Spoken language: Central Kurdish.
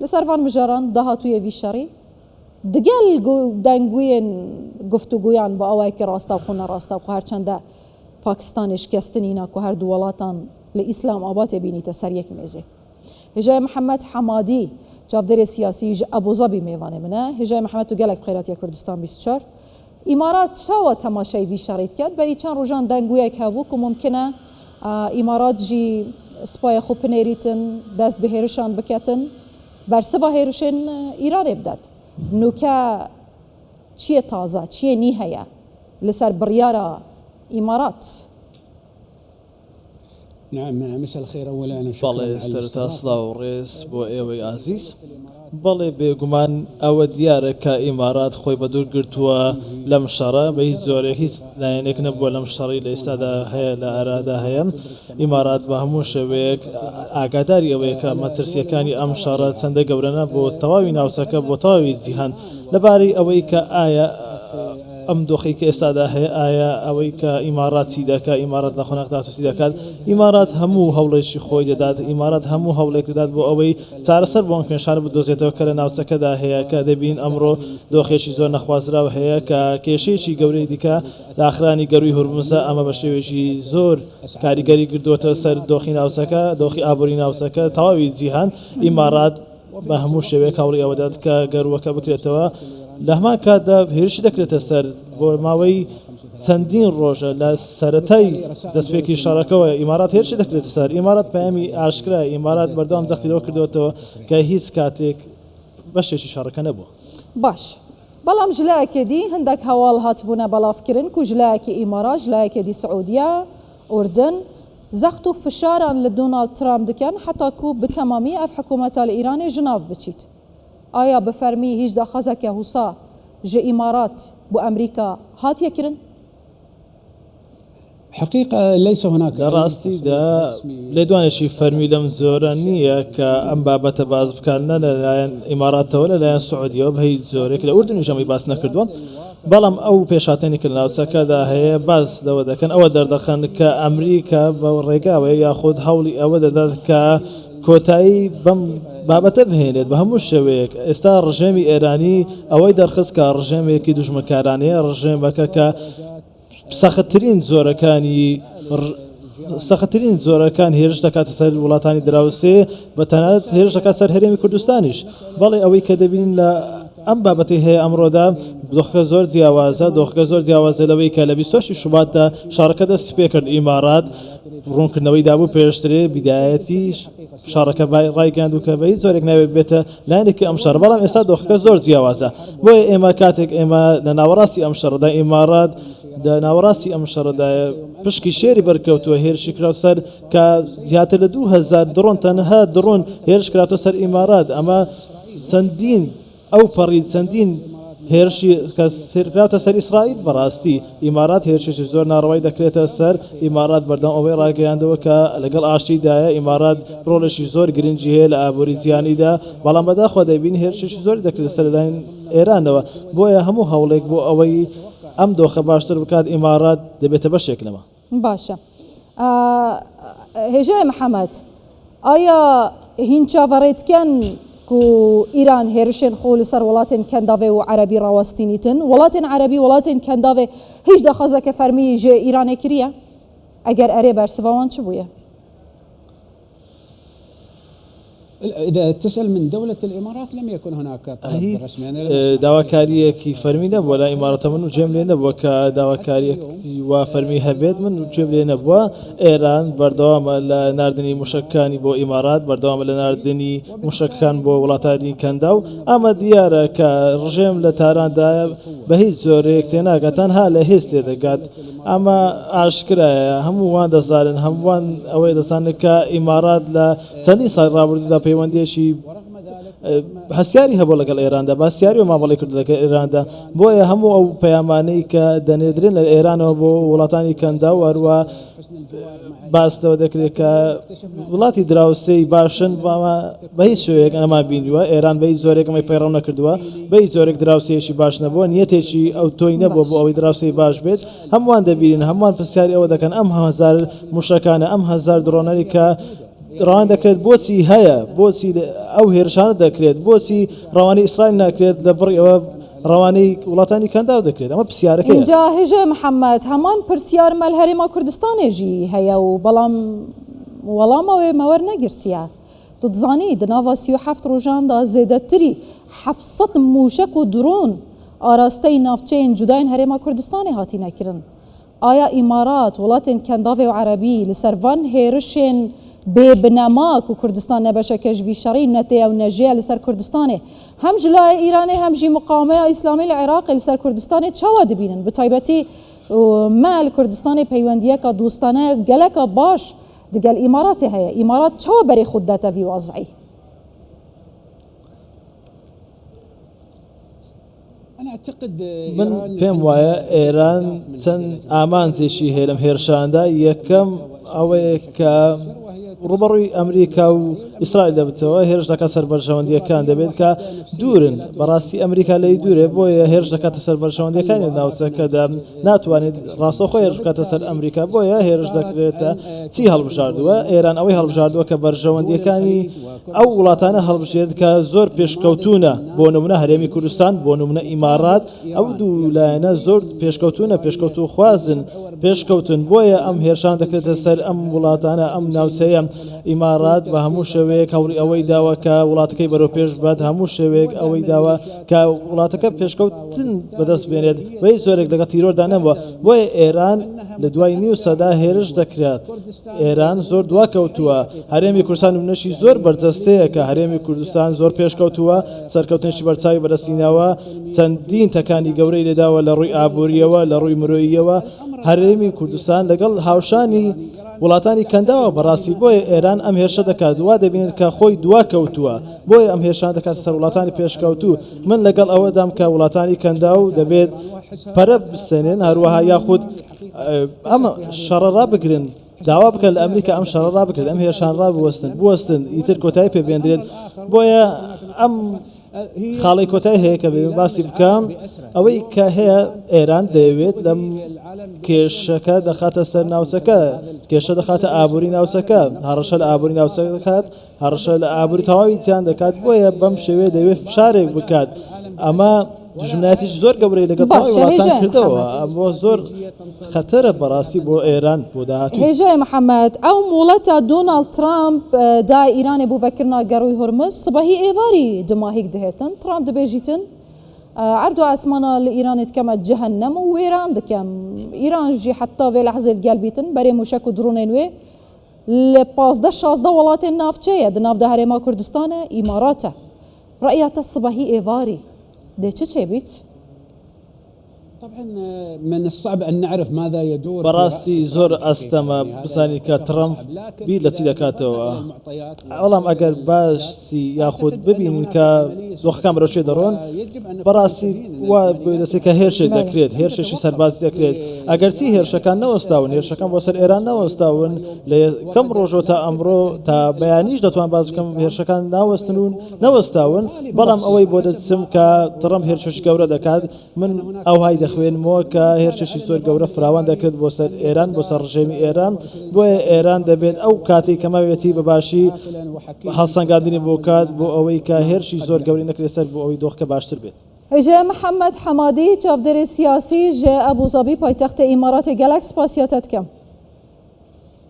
Li ser van mijaran dahatûyê vî şerî digel dengûyên guftûgoyan bi awayekî rastewxwe nerastewxwe her çende Pakistanê şikestinîna ku her du welatan li Îslamabadê bînîte ser yek mêzê. Hêjayê Mihemed Hemadî çavdêrê siyasî ji Ebû Zabî mêvanê min e. Hêjayê Mihemed tu gelek bi xêr hatiye Kurdistan 24. Îmarat çawa temaşeyê vî şerî diket? Berî çend rojan dengûyek hebû ku mumkin e Îmarat jî spayê xwe pinêrîtin, dest bi hêrişan biketin, bersiva hêrişên Îranê bidet. Nûke çiyê taze, çiyê nî heye li ser biryara Îmarat? بەڵێ سەرەتا سڵاو و ڕێز بۆ ئێوەی ئازیز. بەڵێ بێگومان ئەوە دیارە کە ئیمارات خۆی بەدوور گرتووە لەم شەڕە بە هیچ جۆرێک هیچ لایەنێک نەبووە لەم شەڕی لە ئێستادا هەیە لە ئارادا هەیە ئیمارات بە هەموو شێوەیەک ئاگاداری ئەوەیە کە مەترسیەکانی ئەم شەڕە چەندە گەورەنە بۆ تەواوی ناوچەکە بۆ تەواوی جیهان لەبارەی ئەوەی کە ئایا ئەم دۆخەی کە ئێستادا هەیە ئایا ئەوەی کە ئیماڕات چی دەکات ئیماڕات لە قۆناغ داهاتوو چی دەکات ئیماڕات هەموو هەوڵێکی خۆی دەدات ئیماڕات هەموو هەوڵێک دەدات بۆ ئەوەی چارەسەر بۆ ئەم کێشانە بدۆزێتەوە کە لە ناوچەکەدا هەیە کە دەبین ئەمڕۆ دۆخێکی زۆر نەخوازراو هەیە کە کێشەیەکی گەورەی دیکە داخرانی گەرووی هورمزە ئەمە بە شێوەیەکی زۆر کاریگەری گردووەتە سەر دۆخی ناوچەکە دۆخی ئابووری ناوچەکە تەواوی جیهان ئیماڕات بە هەموو شێوەیەک هەوڵی ئەوە دەدات کە گەرووەکە بکرێتەوە، لە هەمان کاتدا هێرشی دەکرێتە سەر بۆ ماوەی چەندین ڕۆژە لە سەرەتای دەستپێکی شەڕەکەوە ئیمارات هێرشی دەکرێتە سەر ئیمارات پەیامی ئاشکرا ئیمارات بەردەوام جەختی لەوە کردووەتەوە کە هیچ کاتێک بەشێکی شەڕەکە نەبووە. باش بەڵام ژلایەکێ دی هەندێک هەواڵ هاتبوونە بەڵاڤکرن کو ژلایەکی ئیمارات ژلایەکێ دی سعودیە ئوردن زەخت و فشاران لە دۆناڵد ترامپ دکەن حەتا کو بە تەمامی ئەڤ حکوومەتە لە ئیرانێ ژناڤ بچیت. ئایا بە فەرمی هیچ داخوازەکە هوسا ژ ئیمارات بۆ ئەمریکا هاتیە کرن؟ لە ڕاستیدا لێدوانێکی فەرمی لەم جۆرە نییە کە ئەم بابەتە باس بکات نە لەلایەن ئیماراتەوە لەلایەن سعودیەوە بە هیچ جۆرێک لە ئوردنیش ئەمەی باس نەکردووە. بەڵام ئەو پێشهاتەنی کە لە ناوچەکەدا هەیە باس لەوە دەکەن ئەوە دەردەخەن کە ئەمریکا بە ڕێگاوەیە یاخود هەوڵی ئەوە دەدات کە کۆتایی بەم بابەتە بهێنێت بە هەموو شێوەیەک ئێستا ڕژێمی ئێرانی ئەوەی دەرخست کە ڕژێمێکی دوژمنکارانەیە ڕژێمەکە کە سەختترین جۆرەکانی سەختترین جۆرەکان هێرش دەکاتە سەر وڵاتانی دراوسێ بە تەنانەت هێرش دەکات سەر هەرێمی کوردستانیش بەڵێ ئەوەی کە دەبینین لە ئەم بابەتی هەیە ئەمڕۆدا دۆخەکە زۆر جیاوازە دۆخەکە زۆر جیاوازە لەوەی کە لە 28 شوباتدا شەڕەکە دەستی پێکرد ئیمارات ڕوونکردنەوەی دابوو پێشترێ بیدایەتیش شەڕەکە ڕایگەیاند و کە بە هیچ جۆرێک ناوێت بێتە لایەنێکی ئەم شەڕە بەڵام ئێستا دۆخەکە زۆر جیاوازە بۆیە ئێمە کاتێک ئێمە لە ناوەڕاستی ئەم شەڕدا ئیمارات لە ناوەڕاستی ئەم شەڕدایە پشکی شێری بەرکەوتووە هێرشی کراوە سەر کە زیاتر لە 2000 دڕۆن تەنها دڕۆن هێرش کراتە سەر ئیمارات ئەمە چەندین ئەو پەڕی چەندین هێرشی کە کراوەتە سەر ئیسرائیل بەڕاستی ئیمارات هێرشێکی زۆر ناڕەوای دەکرێتە سەر ئیمارات بەردەوام ئەوەی ڕاگەیاندەوە کە لەگەڵ ئاشتیدایە ئیمارات ڕۆڵێکی زۆر گرنگی هەیە لە ئابووری جیهانیدا بەڵام بەداخەوە دەبینین هێرشێکی زۆری دەکرێتە سەر لەلایەن ئێرانەوە بۆیە هەموو هەوڵێک بۆ ئەوەی ئەم دۆخە باشتر بکات ئیمارات دەبێتە بەشێک لەمە. باشە هێژای محەمەد ئایا هین چاڤەڕێ دکەن کو ئیران هێرشێن خۆ لەسەر وڵاتێن کەنداڤێ و عەرەبی ڕاوەستینیتن وڵاتێن عەرەبی وڵاتێن کەنداڤێ هیچ داخوازەکە فەرمی ژ ئیرانێ کریە ئەگەر ئەرێ بەرسڤا وان چ بویە؟ اذا تسأل من دولة الإمارات لم يكن هناك طلب هیچ رسمي أنا لم أسمع داواکارییەکی فەرمی نەبووە لە ئیماراتەوە من گوێم لێ نەبووە کە داواکارییەکی وا فەرمی هەبێت من گوێم لێ نەبووە ئێران بەردەوامە لە ناردنی موشەکەکانی بۆ ئیمارات بەردەوامە لە ناردنی موشەکەکان بۆ وڵاتانی کەنداو ئەمە دیارە کە ڕژێم لە تاراندا بە هیچ جۆرێک تێناگات تەنها لە هێز تێدەگات ئەمە ئاشکرایە هەمووان دەزانن هەمووان ئەوەی دەزانن کە ئیمارات لە چەندین ساڵی ڕابردوودا پەیوەندییەکی هەستیاری هەبوو لەگەڵ ئێراندا بە هەستیاری و مامەڵەی کرد لەگەڵ ئێراندا بۆیە هەموو ئەو پەیامانەی کە دەنێردرێن لە ئێرانەوە بۆ وڵاتانی کەنداو هەروە باس لەوە دەکرێت کە وڵاتی دراوسێی باشن بەڵام بە هیچ شێوەیەک ئەمان بینیوە ئێران بە هیچ جۆرێک ئەمەی پەیڕەو نەکردووە بە هیچ جۆرێک دراوسێیەکی باش نەبووە نیەتێکی ئەوتۆی نەبووە بۆ ئەوەی دراوسێی باش بێت هەمووان دەبینن هەمووان پرسیاری ئەوە دەکەن ئەم هەزار موشەکانە ئەم هەزار دڕۆنەی کە. ڕەوان دەکرێت بۆچی هەیە بۆچی ئەو هێرشانە دەکرێت بۆچی ڕەوانی ئیسرائیل ناکرێت لە بڕی ئەوە ڕەوانەی وڵاتانی کەنداو دەکرێت ئەمە پرسیارەکەیە. ئینجا هێژای محەمەد هەمان پرسیار مەل هەرێما کوردستانێ ژی هەیە و بەڵام وەڵاما وێ مە وەرنەگرتیە. تو دزانی د ناڤا 37 ڕۆژان دا زێدەتری 700 مووشەک و درۆن ئاراستەی ناڤچەیên جودایên هەرێما کوردستانێ هاتینە کرن. ئایا ئیمارات، وڵاتێن کەنداڤێ و عەرەبی li ser van hêrişên bê binema ku Kurdistan ne beşeke ji vî şerî ne tê ew ne jê ye li ser Kurdistanê hem ji layê Îranê hem jî muqawemeya Îslamî li Iraqê li ser Kurdistanê çawa dibînin? Bi taybetî me li Kurdistanê peywendiyeka dostane geleka baş digel Îmaratê heye. Îmarat çawa berê xwe didete vî wezî? من پێم وایە ئێران چەند ئامانجێکی هەیە لەم هێرشاندا یەکەم ئەوەیە کە ڕوبەڕووی ئەمریکا و ئیسرائیل دەبتەوە هێرش دەکات سەر بەرژەوەندیەکان دەبێت کە دوورن بەڕاستی ئەمریکا لەی دوورێ بۆیە هێرش دەکاتە سەر بەرژەوەندیەکانی ناوچەکەدا ناتوانێت ڕاستەوخۆ هێرش بکاتە سەر ئەمریکا بۆیە هێرش دەکرێتە چی هەڵبژاردووە ئێران ئەوەی هەڵبژاردووە کە بەرژەوەندیەکانی ئەو وڵاتانە هەڵبژێرێت کە زۆر پێشکەوتوونە، بۆ نمونە هەرێمی کوردستان، بۆ نمونە ئیماڕات، ئەو دوو لایەنە زۆر پێشکەوتوونە، پێشکەوتووخوازن، پێشکەوتون، بۆیە ئەم هێرشان دەکرێتە سەر ئەم وڵاتانە، ئەم ناوچەیە. ئیماڕات بە هەموو شێوەیەک هەوڵی ئەوەی داوە کە وڵاتەکەی بەرەو پێش ببات، هەموو شێوەیەک ئەوەی داوە کە وڵاتەکە پێشکەوتن بەدەست بێنێت، بە هیچ جۆرێک لەگەڵ تیرۆردا نەبووە، بۆیە ئێران لە دوای نیو سەدە هێرش دەکرێت. ئێران زۆر دواکەوتووە، هەرێمی کوردستان نمونەشی زۆر بەرجەستەیە کە هەرێمی کوردستان زۆر پێشکەوتووە، سەرکەوتنێکی بەرچاوی بەدەستهیناوە، چەندین تەکانی گەورەی لێداوە لە ڕووی ئابوورییەوە، لە ڕووی مرۆییەوە، هەرێمی کوردستان لەگەڵ هاوشانی وڵاتانی کەنداوە بەڕاستی، بۆیە ئێران ئەم هێرشە دەکات، وا دەبینێت کە خۆی دواکەوتووە، بۆیە ئەم هێرشانە دەکاتە سەر وڵاتانی پێشکەوتوو، من لەگەڵ ئەوەدام کە وڵاتانی کەنداو دەبێت پەرە بسێنن، هەروەها یاخود ئەم شەڕە ڕابگرن، داوا بکەن لە ئەمریکا ئەم شەڕە ڕابگرێت، ئەم هێرشان ڕابوەستن، بوەستن، ئیتر کۆتایی پێ بێندرێت. بۆیە ئەم خاڵی کۆتایی هەیە کە باسی بکەم، ئەوەی کە هەیە ئێران دەیەوێت لەم کێشەکە دەخاتە سەر ناوچەکە، کێشە دەخاتە ئابووری ناوچەکە، هەڕەشە لە ئابووری ناوچەکە دەکات، هەڕەشە لە ئابووری تەواوی جیهان دەکات، بۆیە بەم شێوەیە دەیەوێت فشارێک بکات. ئەمە دوژمنایەتیی زۆر گەورەی لەگەڵ تەواوی باشە وڵاتان هێژای کردەوە، محەمەد. ئەمە زۆر خەتەرە بەڕاستی بۆ ئێران بۆ داهاتووی. هێژای محەمەد، ئەو موڵەتە دۆناڵد ترامپ دا ئیرانێ بۆ ڤەکرنا گەروی هورمز سبەهی ئێڤاری دماهیک دهێتن، ترامپ دبێژیتن عەرد و ئاسمانا ل ئیرانێ دکەمە جەهەنەم و وێران دکەم، ئیران ژی حەتا ڤێ لەحزێ لگەل بیتن بەرێ موشەک و درۆنێن وێ ل 15 16 وڵاتێن ناڤچەیە د ناڤدا هەرێما کوردستانە، ئیماراتە. ڕەئیا تە سبەهی ئێڤاری دێ چ چێ بیت؟ طبعا من الصعب أن نعرف ماذا يدور في رأس بەڕاستی زۆر ترامب حقيقة ئەستەمە يعني هذا بزانین کە الأمر ترەمپ صعب لكن بیر لە چی إذا نظرنا دەکاتەوە، إلى المعطيات بەڵام والصور ئەگەر والمعطيات باسی یاخود أعتقد أن ببینین هناك کە عملية سوف دۆخەکان بەرەو کوێ تتم دەڕۆن ويجب أن نكون بەڕاستی منتبهين أن وا العمليات دەچێت کە هێرشێک العسكرية بەڵێ. دەکرێت لم هێرشێکی تتوقف سەربازی دەکرێت في ئەگەرچی إيران يعني هێرشەکان حتى نەوەستاون الآن هێرشەکان بۆ السوق سەر ئێران السعودي نەوەستاون واليوم لە کەم وغدا ڕۆژەوە تا لكن ئەمڕۆ تا التهديد بەیانیش الأكبر دەتوان باس بکەم لترامب هێرشەکان سوف ناوەستن و يكون غدا نەوەستاون وغالبا بەڵام ئەوەی بۆ حسب دەچم ما کە أرى ترەمپ هێرشێکی وقراءتي گەورە دەکات للمشهد من أن هناك ئەوهای عملية سوف دەخوێنمەوە تتم کە وبالتالي هێرشێکی على زۆر گەورە النظام فراوان الإيراني دەکرێت بۆ سەر أن ئێران بۆ سەر يتدارك ڕژێمی ئێران 24 بۆیە ساعة ئێران دەبێت الماضية ئەو کاتەی کە وأن ماویەتی يكون بە باشی عاقلا وحكيما في هەڵسەنگاندنی بۆ التعامل بکات بۆ مع ئەوەی کە ما هێرشی قد زۆر گەورەی يحدث. نەکرێت سەر بۆ ئەوەی دۆخەکە باشتر بێت. هێژای محەمەد حەمادی چاڤدێرێ سیاسی ژ ئەبوزەبی پایتەختێ ئیماراتێ گەلەک سپاسیا تە دکەم.